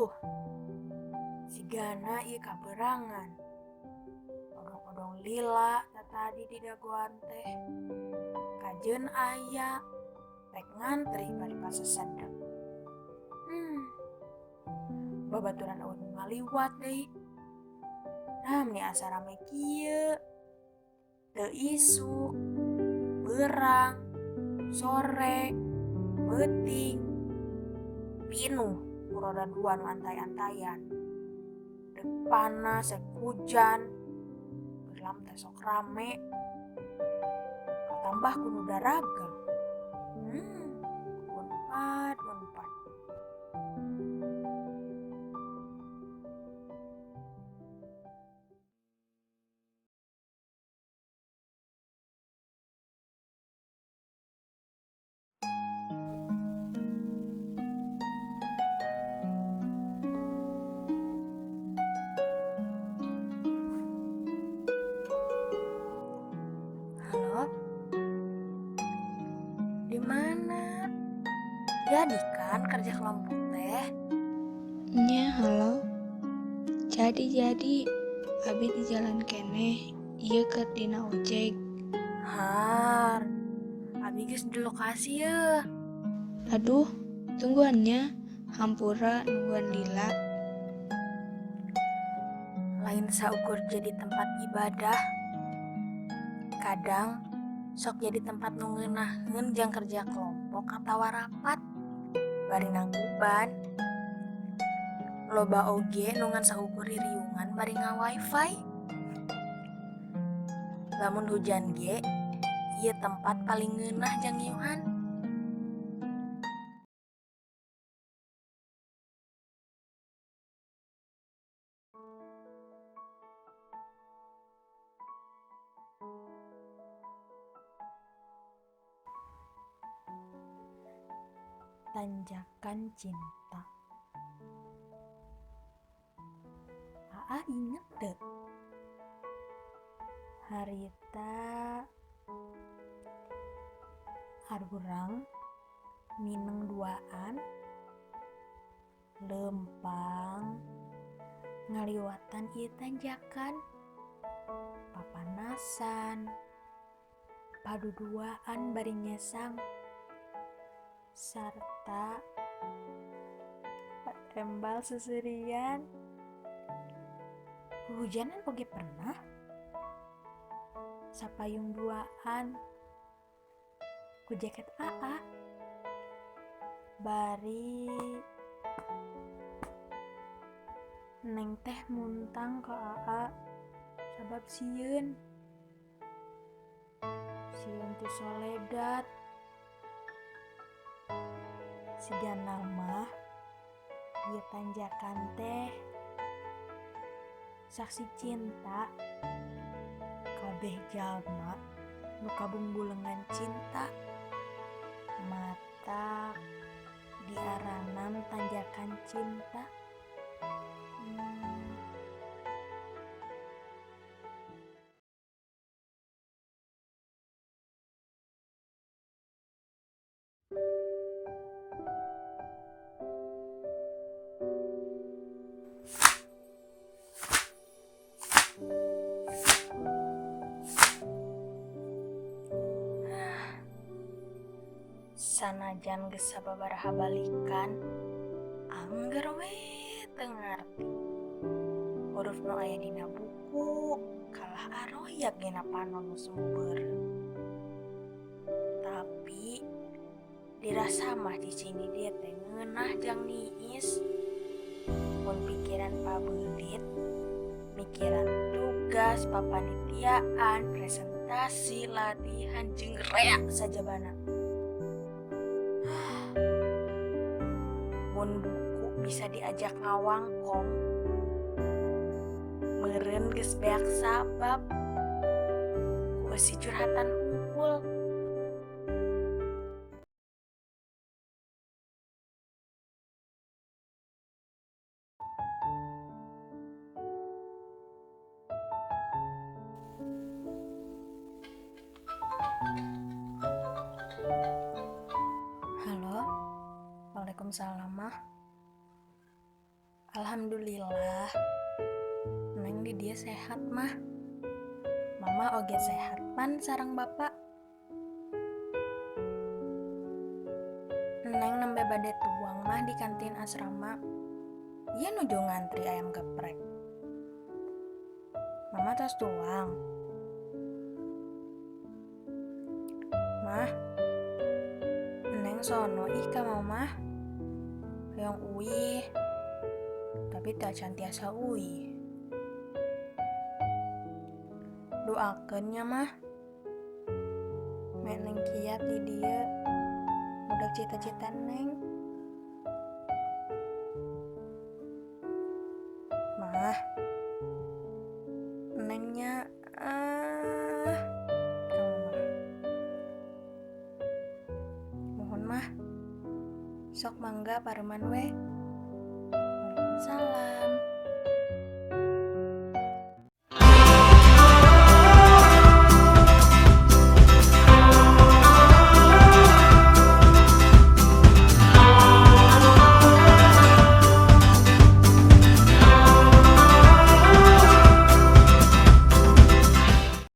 Aduh, sigana ieu kaberangan. Odong-odong lila tadi di dagoan teh. Kajeun aya, rek ngantri bari pasesedep. Babaturan euweuh nu ngaliwat deui. Nah, meni asa rame kieu. Teu isuk, beurang, sore, peuting, pinuh ku roda dua nu antay-antayan. Dek panas, rek hujan, gelam teh sok rame. Katambah ku nu daragang. Unpad, Unpad. Halo? Di mana? Jadi kan kerja kelompok teh? Nya, halo. Jadi-jadi, abi di jalan keneh, ieu keur dina ojek. Har, abi geus di lokasi yeuh. Aduh, tungguan nya, hampura nungguan lila. Lain saukur jadi tempat ibadah, kadang sok jadi tempat nu ngeunaheun jang kerja kelompok atawa rapat bari nangguban. Loba oge nu ngan saukur ririungan bari nga-wifi. Lamun hujan ge, ieu tempat paling ngeunah jang ngiuhan. Tanjakan Cinta. Aa inget teu? Harita arurang mineng duaan lempang ngaliwatan ieu tanjakan papanasan paduduaan bari nyesang sarta patembal seuseurian. Huhujanan oge pernah sapayung duaan ku jaket aa bari neng teh muntang ka aa sabab sieun. Sieun ti soledat. Sigana mah ieu tanjakan teh saksi cinta kabeh jalma nu kabungbulengan cinta mata diaranan tanjakan cinta. Sanajan geus sababaraha balikan, angger we teu ngarti. Huruf nu aya dina buku kalah aroyak dina panon nu semu beureum. Tapi dirasa mah cicing di dieu teh ngeunah jang niis. Mun pikiran pabeulit, mikiran tugas, papanitiaan, presentasi, latihan jeung rea sajabana. Mun buku bisa diajak ngawangkong, meureun geus beak sabab ku eusi curhatan hungkul. Halo, waalaikumsalam mah. Alhamdulillah. Neng di dieu sehat mah. Mama oge sehat pan sareng bapak. Neng nembe bade tuang mah di kantin asrama. Ieu nuju ngantri ayam geprek. Mama tos tuang. Mah, Neng sono ih ka mamah. Hoyong uih. Tapi teu acan tiasa uih. Doakeun nya mah. Meh Neng kiat di dieu. Budak cita-cita Neng. Mah, Nengnya ah, ka mamah. Mohon mah, sok mangga pareman we. Waalaikumsalam.